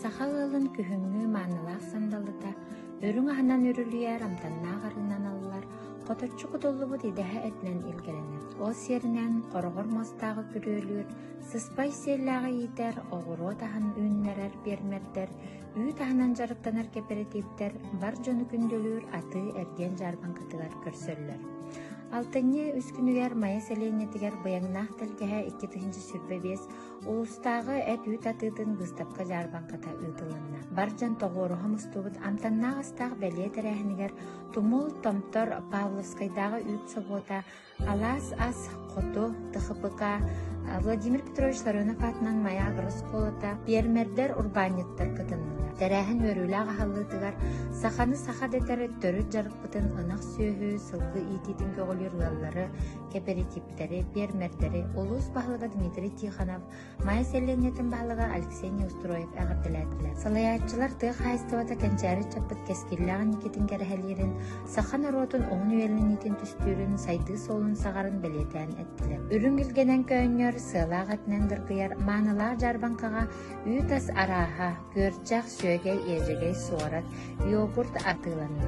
Саха ыалын күһүҥҥү маанылаах сандалыта үрүҥ аһынан үрүлүйэр, амтаннаах арыынан аллар, хоточчу кутуллубут идэһэ этинэн илгэлэнэр. Ол сиэринэн хороҕор муостааҕы күрүөлүүр, сыспай сиэллээҕи иитэр, оҕуруот аһын үүннэрэр пиэрмэрдэр, үүт аһынан дьарыктанар кэпэрэтииптэр бар дьону күндүлүүр атыы-эргиэн дьаарбаҥкатыгар көрсөллөр. Алтынньы үс күнүгэр Майа сэлиэнньэтигэр Быйаҥнаах тэлгэһэ 2025 Улуустааҕы эт-үүт атыытын быыстапка-дьаарбаҥката ыытылынна. Бар дьон тоҕуоруһа мустубут амтаннаах астаах бэлиэ тэрээһинигэр Тумул, Томтор, Павловскайдааҕы үүт собуота, Алаас ас, Хоту, ТХПК, Владимир Петрович Ларионов аатынан Майа агрооскуолата, пиэрмэрдэр, урбаанньыттар кытыннылар. Тэрээһин үөрүүлээх аһыллыытыгар саханы саха дэтэр төрүт дьарыкпытын ынах сүөһү, сылгы иитиитин көҕүлүүр ыаллары, кэпэрэтииптэри, пиэрмэрдэри улуус баһылыга Дмитрий Тихонов, Майа сэлиэнньэтин баһылыга Алексей Неустроев эҕэрдэлээтилэр. Салайааччылар тыа хаһаайыстыбата кэнчээри ыччаппыт кэскиллээх инникитин кэрэһэлиирин, саха норуотун уһун үйэлэниитин түстүүрүн, сайдыы суолун саҕарын бэлиэтээн эттилэр. Үрүҥ илгэнэн көөнньөр, сыалаах этинэн дыргыйар маанылаах дьаарбаҥкаҕа үүт ас арааһа, Күөрчэх, сүөгэй, иэдьэгэй, суорат, йогурт атыыланна.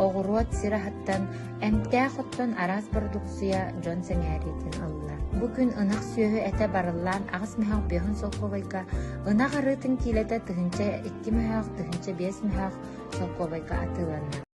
Оҕуруот сир аһыттан, эмтээх оттон араас бородууксуйа дьон сэҥээриитин ылла. Бу күн ынах сүөһү этэ барыллаан аҕыс мөһөөх биэһин солкуобайга, ынах арыытын киилэтэ 1002 мөһөөх, 1005 мөһөөх солкуобайга атыыланна.